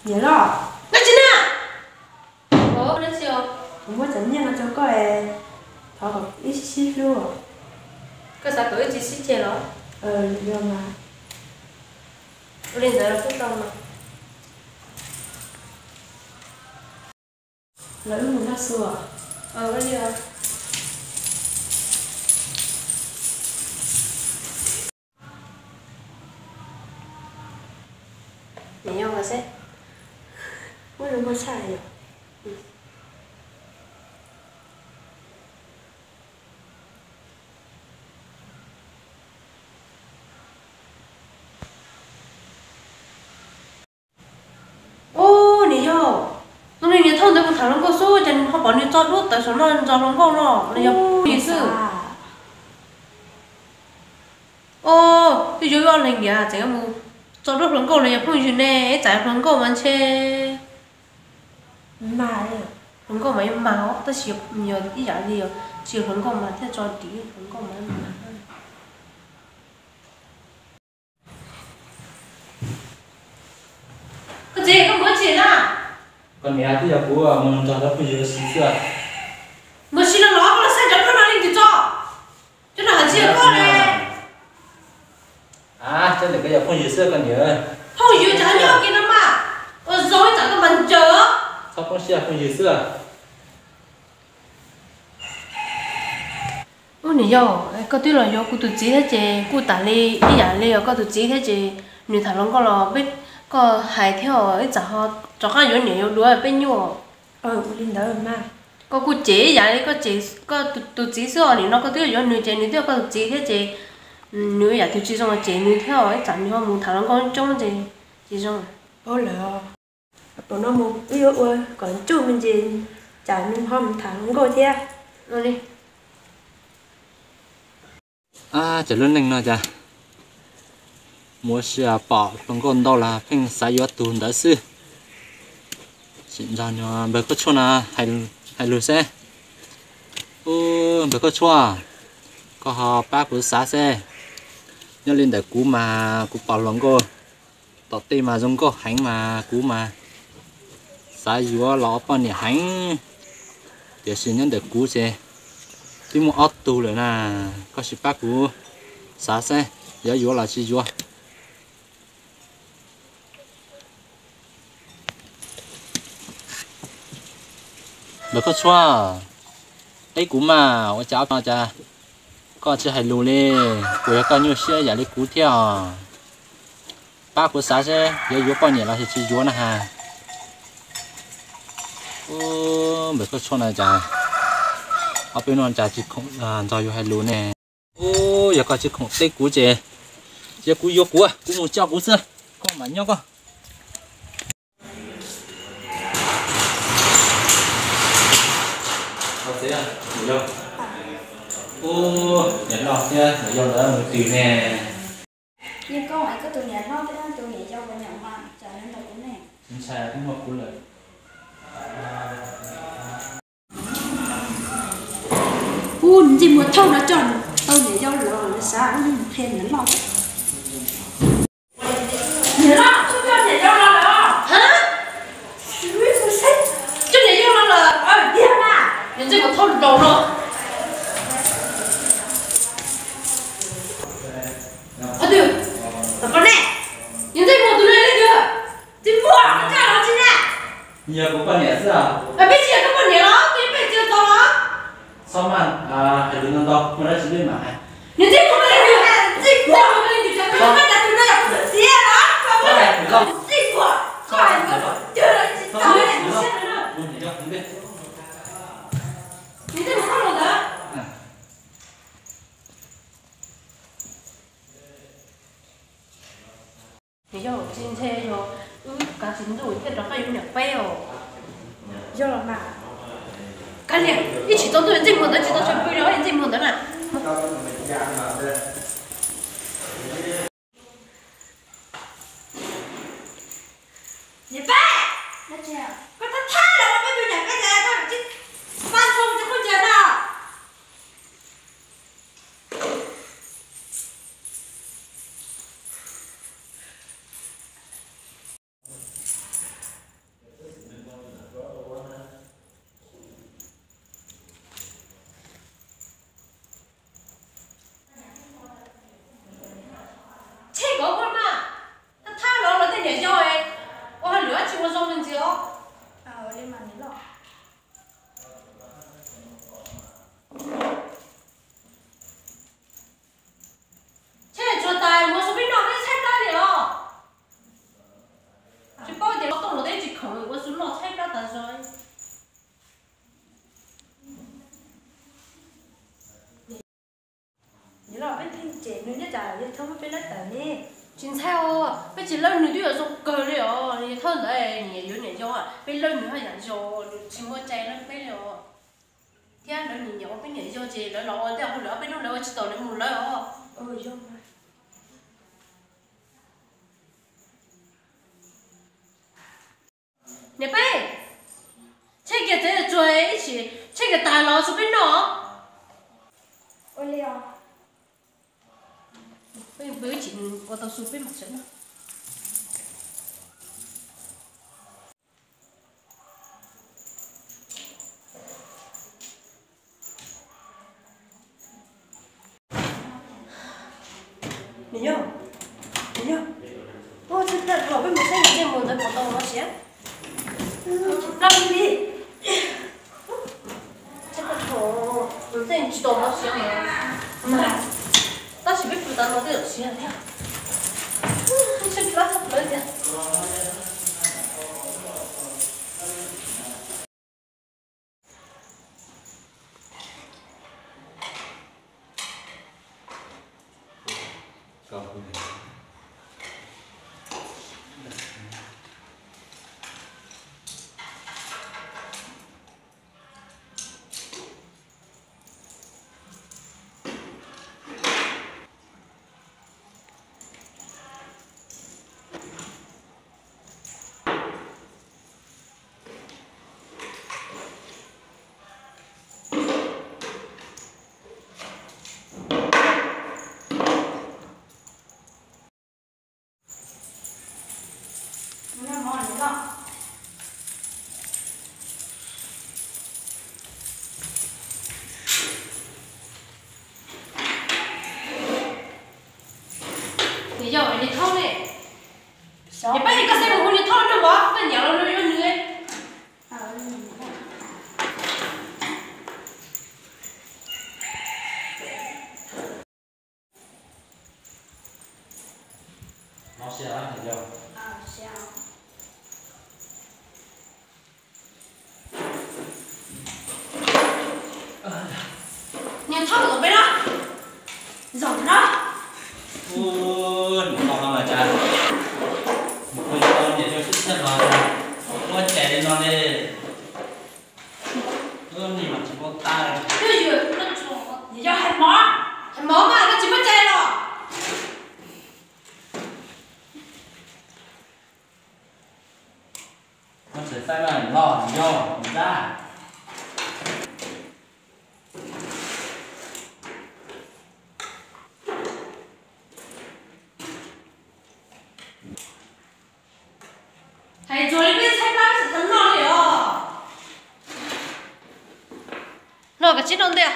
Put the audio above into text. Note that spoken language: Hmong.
Niam loj, dab tsi na? Kuv muab cov nyiaj no rau koj, thov kom wb sib hlub. Koj xav kom wb tsis sib ceg los? Yog mas. Ua li ntawd los kuj tau mas. Los wb mus noj su. Ua li os. Niam yau, muab zoo nkauj tshaj yom. Ub, niam yau, hnub no niam thauj ntawd mus tham hluas nkauj xwb ces ho pom nws tso duab tawv saum no ntxo hluas nkauj no los yog phooj ywg xwb? Ub, twb yuav ob leeg tiag tseem mus tso duab hluas nkauj los yog phooj ywg ne, ib tsam hluas nkauj mas ntshe. Hluas nkauj mas yeej mag os, tab sis yog ib yam li tsis hluas nkauj mas thiaj tso dim, hluas nkauj mas mag. Koj txiv, koj mus dab tsi na? Koj niam, twb yog kuv mus nrog cov phooj ywg ua si xwb. Mus si no los koj los saib cov duab no leej twg tso? Cov no hais tsis yog koj ne. Cov ntawd koj yog phooj ywg xwb koj niam. Phooj ywg ces nyob kiag no mas, ua zoo ib tsam koj mas ncaws. Txhob poob siab, phooj ywg xwb. Ub, niam yau, koj twb los yuav kuv tus txiv thiab ces kuj tas li, ib yam li os, koj tus txiv thiab ces nws tham hluas nkauj los peb, koj hais thiab os, ib tsam ho rov qab yuav niam yau dua peb nyuaj. Ua li ntawd mas. Koj kuj cem ib yam li koj cem koj tus txiv xwb os, nim no koj twb yuav nws ces nws twb yog koj tus txiv thiab ces nws yam twg tsis zoo los cem nws thiab os, ib tsam nws ho mus tham hluas nkauj coob ces tsis zoo. Paub lawm. Tam no mus wb yuav ua kom ntsuj me ntsis, tsam nws ho mus tham hluas nkauj thiab. Ces lub neej no cas mus ua si pom hluas nkauj ntau los pheej xav yuav tus ntawd xwb. Sim nrog npawg Khuab Tshuaj no hais lus seb. Ub, npawg Khuab Tshuaj, koj ho pab kuv xav seb. Nyob li ntawm kuv mas kuv pom hluas nkauj tom tej mas zoo nkauj heev mas kuv mas xav yuav los ua poj niam heev, tiam sis nyob ntawm kuv ces twb muaj ob tug lawm na. Koj sim pab kuv xav seb yuav yuav los tsis yuav. Npawg Khuab Tshuaj, teb kuv mas ua cas ob no cas koj tsis hais lus li? Puas yog koj nyuaj siab yam li kuv thiab os? Pab kuv xav seb yuav yuav poj niam los tsis yuav na has. Npawg Khuab Tshuaj no cas ob peb no cas tsis khoom nrog yus hais lus ne? Ub, yog koj tsis khoom teb kuv ces cia kuv yuav kuv, kuv mus coj kuv xwb, koj mam nyob koj. Ub, niam loj thiab niam yau lawv mus twg ne? Yeej koj es koj tus niam hlob thiab tus niam yau puas nyob mas cas nyob ntawm kuv ne? Ntshai twb muaj kuv lawm. Ub, ntsej muag thauj no coj tau niam yau los xav ua qhia niam loj. Niam loj, coj niam yau los lawm. Coj niam yau los lawm tiag mas. Ntsej muag thauj laus no. Qhov twg? Tom ko ne. Ntsej muag tus no leej twg? Tsis muaj, koj los tsis ne. Yog kuv poj niam xwb. Peb tsis yog koj poj niam los, peb tsis tau los. Txhob maj hais lus ntau ntau, muaj dab tsi peb mam hais. Nws txij muag leej twg, txij muag leej twg, koj tsis muaj cas tus no yog kuv tus txiv los, koj txij muag, koj hais lus ntau ntau, tsis tau ne. Nws txij muag koj los ntawd. Yog tsis ntshe yog wb kav tsis ntuj thiaj rov qab yuav niam peb os. Yog los mas. Kav liam, ib tsis tau ntuj ntsej muag ntawd tsis tau sawv pw los ntsej muag ntawd na. Niam peb, koj thab thab los ua peb tus niam peb tias koj tsis pab txog tus khaub ncaws no. Zoo ntxiv os. Tsheb tsuag tas mus xub peb noj peb tshaib plab li os. Tsis paub tias los tau los teb tsis khoom ua xub noj tshaib plab tas zog. Yog los peb pheej cem nws nyob cas yawg Thawj muab peb lawb tawm ne. Tsis ntshai os, peb tsis lawb nws twb yuav zoo kawg li os. Yawg Thawj ntawd nyiam yuav niam yau, peb lawb nws haj yam zoo, nws tsis muaj cai lawb peb li os. Thiab lawv nyiam nyiam ua peb niam yau ces lawv los ua tej hauj lwm peb hnub lawv ua tsis tau lawv mus lawv os. Niam peb, tsheb kiag tsev tsuag ib chim tsheb kiag tas los xub peb noj. Peb ib chim ua tau xub peb mam sawv noj. Niam yau, niam yau, ua tsheb plab dhau peb mus saib niam yau mus ntawd puas tau mov siav. Tsheb plab li, tsheb plab dhau, mus saib tsis tau mov siav mas, mas tab sis peb pw tas no twb siav thiab. Tsheb plab tshaj plaws tiag. Niam yau, niam Thoj ne? Niam peb, koj xav mus hu niam Thoj noj mov, koj nyiam los nws yuav nws. Niam Thoj, los peb na, zaum na. Ub, nws los no mas cas, nws tau niam yau sib txheej los muab cais li no li. Ub, nim mas tsis paub tab. Niam yau, hais mov, hais mov mas koj tsis muaj cai los. Koj tsis faib mas loj yog nrab. Hais txog li peb tshaib plab xav tau noj li os. Noj koj tsis noj ntiag.